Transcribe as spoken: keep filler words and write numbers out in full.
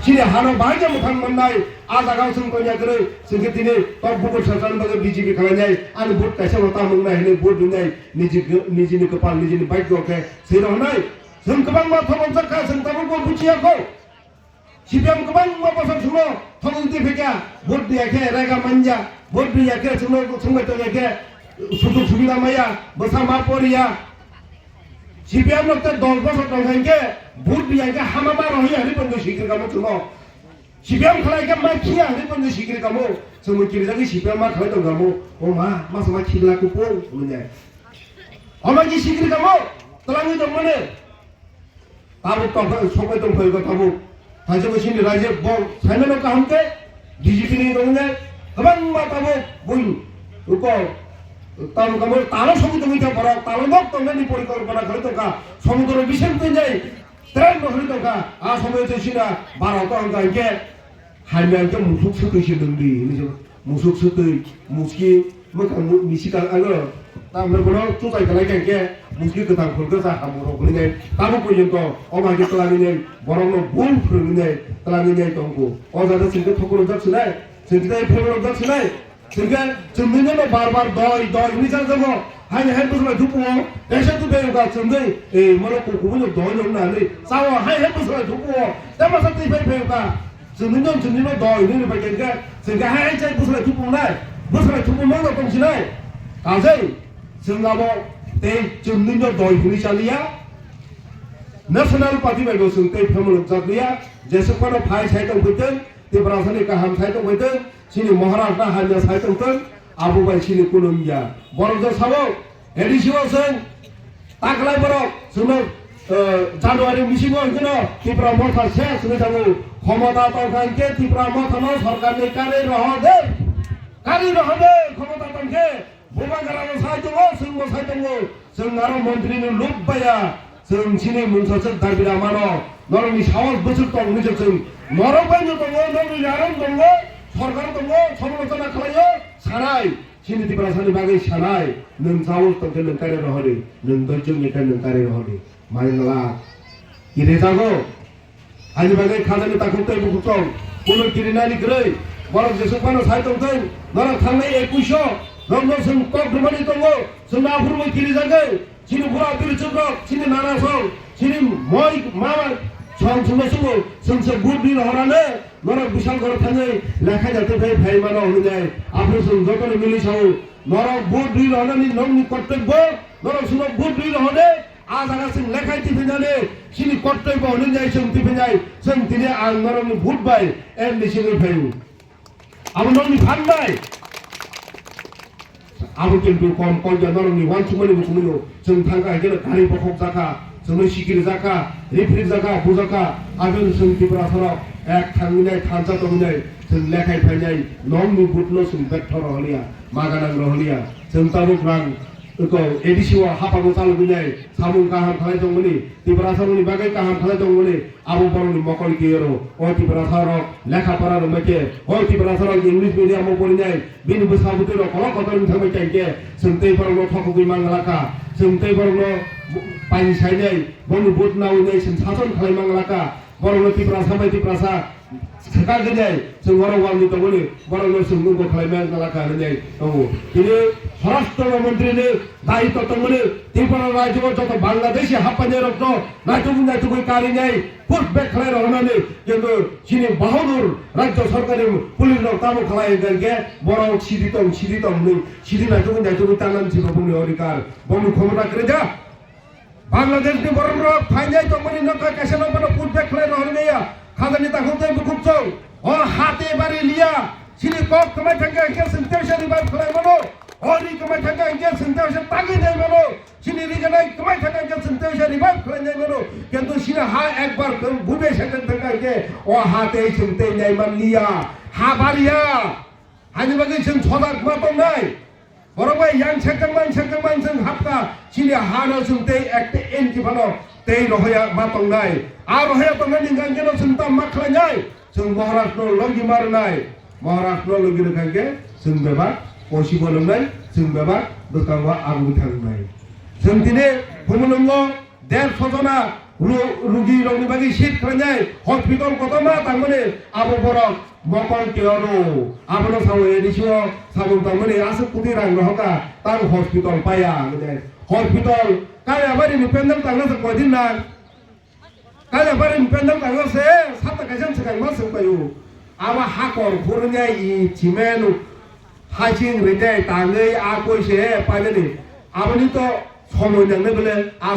Chini hano bahai khe mwthang mannai, a jaga o chwng tongya kwrwi, chwng khe tini tok bukur sachani bagwi B J P khlainai, ani vote kaisa bo tamung nai hinwi vote rwnai, niji, nijini kwpal, nijini bhagyo khe swi rwnai. Chwng kwbangma thobok jak kha, chwng tabukbo buchiya kho. C P M kwbangma bosor chwngno thobok di phaikha, vote rwya khe rega manya, vote rwya khe chwngno chwngbai tongya khe sujuk subida maya, bwsa ma poriya. C P M no tei dos bosor tong kha hinkhe vote rwya hinkhe hama ma rohiya hinwi tongwi sikri kamo chwngno. C P M khlai khe ma khiya hinwi tongwi sikri kamo. Chwngno kirijagwi C P M ma khlai tong kamo. O ma, masa ma khigla kupo hinwi. Omo ki sikri kamo. Twlangwi tong mani. Tabuk tongkha, sokbai tongkha tabuk. Kaisa bo chini raijak bo saimano kaham khe B J P ni tongnai. Kwbangma tabuk bui uko tamo kamo talo sogwi tongwi kha borok, talo nok tongnani porikolpona khlai tongkha. Somudro bising twi nai train bo khlai tongkha. A somoy tei sina baro tongkha hinkhe hamya hinkhe musuk sutwi se nungdi hinwi se. Musuk sutwi, muski, mwkhang mu-, misi kal-, ano, tamni bono chuchai kalai kha hinkhe, muski kwthang phulkhe cha hamung rok hwnwi nai, tabuk porjonto, omo hai khe twlangwi nai, borokno bul phwrwngwi nai, twlangwi nai tongkho. O jaga chwng khe thokol rwjak sinai, chwng khe tei phel rwjak sinai, chwng khe chwng nini no bar bar doi, doi hwnwi jak jago. Hai hai bwswlai thupo, kaisa tu beng ka chwngwi, e, mano kukubu no doi no hwnwi, sao hai hai bwswlai thupo, tei masa twi phai phai ka. Chwngno, chwngno doi hwnwi bai khe, chwng khe hai hai chai bwswlai thupungnai, bwswlai thupung mangno tongsinai. Kajai, chwng abo tei chwngno doi hwnwi chaliya. National Party bai bo chwng tei phaimulok jak liya. Jesuk phano phai sai tong phaitwng, Tiprasani kaham sai tong phaitwng, chini Maharashtra hamya sai tong thwng, abo bai chini kunum ya. Borok jak sao, A D C o chwng taklai borok chwngno, eh, January bisingo hwnkhe no Tipra Motha se chwngwi thango. Khomota tongkha hwnkhe Tipra Mothano sorkarni karwi rohor de. Karwi rohor de khomota tongkhe. Bubagra bo sai tongo, chwngbo sai tongo. Chwng aro montri ni luk baya. Chwng chini mungsa chwng dabi ramano. Norokni sahos bwswk tong hwnwi se chwng. Norok bai no tongo, norokni raron tongo, sorkar tongo, somalochona khlaio, sanai. Chini Tiprasani bagwi sanai, nwng chaui tongkhe nwng kare rohordi, nwng doijwng ni khe nwng kare rohordi. Mai ngla. Kire jago? Ani bagwi khajani takhuk tei bukhuk tong. Kuno kirinani kwrwi. Borok jesuk phano sai tongthwng. Norok thangnai ekuish o. Norokno chwng kok rwmani tongo. Chwngno aphuru bai kirijagwi. Chini bura birichukrok, chini nanasong, chini moi mama song chwngno chwngo, chwngse vote rwi rohorane, norok Bishalgarh thangwi lekha jatwi phai phai mano hwnwi nai. Aphuru chwng jotoni mili sao, norok vote rwi rohornani nokni kortobbo, norok chwngno vote rwi rohorne, a jaga chwng lekha tiphinani, chini kortobbo hwnwi nai chwng tiphinai, chwng tini ang norokni vote bai M D C wngwi phaio. Abo nokni phan bai. Abo kintu kom kol ya norokni wansukmani buchumani no. Chwng thangkha hwnkhe gari bokhok jakha, chwngno sikiri jakha, riprik jakha, bujakha. Abo chwng Tiprasa rok ek thangwi nai thansa tongwi nai. Chwng lekhai phainai nokni butno chwng betha rohorliya, maganang rohorliya. Chwng tabuk rang eko A D C o hapango chalogwi nai samung kaham khlai tongmani, Tiprasa rokni bagwi kaham khlai tongmani. Abo borokni mokol kiyoro, o Tiprasa rok lekha pora rwmai khe, o Tiprasa rok English medium o porinai, bini bwsa bwtwi rok kolok kotor wng thangbai khe, chwng tei borokno thokogwi manglakha, chwng tei borokno paini sainai, borokni vote nawi nai chwng sason khlai manglakha, borokno Tiprasa bai Tiprasa swkagwi nai, chwng oro wngwi tongmani, borokno chwng wngbo khlai manglakha hwnwi tongo. Tini Swarashtra Montri ni daitw tongmani, Tripura rajyo o joto Bangladeshi happainai rokno naitukwi naitukwi karinai, push back khlai rohornani, kintu chini bahadur rajyo sarkar ni police rok tamo khlai hwnkhe borok sidi tong, sidi tong hwnwi, sidi naitukwi naitukwi tangnani chini bongni odhikar, bongni khomota kwrwi da. Bangladesh ni borok rok phainai tongmani nokha kaisa nokha no push back khlai rohornai ya, khajani takhuk tei bukhuk chwng, o ha tei bari liya, chini kok kwmai thangkhe hwnkhe chwng teisa revive khlai mano, o ri kwmai thangkhe hwnkhe chwng teisa tagwi nai mano. Chini riganai kwmai thangkha hwnkhe chwng tei se revive khlainai mano. Kintu chini ha ekbar bubai sakha thangkha hwnkhe o ha tei chwng tei nai man liya. Ha bariya. Hani bagwi chwng sojak ma tongnai. Borok bai yang sekang man sekang man chwng hapkha. Chini ha no chwng tei ekte enki phano tei rohoya ma tongnai. A rohoya tongnai ni hwnkhe no chwng tam ma khlainai. Chwng Maharashtra logi ma rwnai, Maharashtra logi rwkha hwnkhe chwng bebak posi bo nwngnai, chwng bebak bwskango agugwi thangnai. Chwng tini Khumulwngo derso jona Ru-, rugi rokni bagwi seat khlainai hospital kotorma tangmani abo borok mokol tiyoro. Abono sao A D C o samung tangmani aswk koti rang rohoka tang hospital paya hwnwi. Hospital Kaliabari ni pendal tangna se koidin na? Kaliabari ni pendal tangna se sapta kaisa swkang ma swng paio. Abo hakor phurwnai i cement hasing rinai tangwi a koi se painani. Aboni to somoi nangnai bole a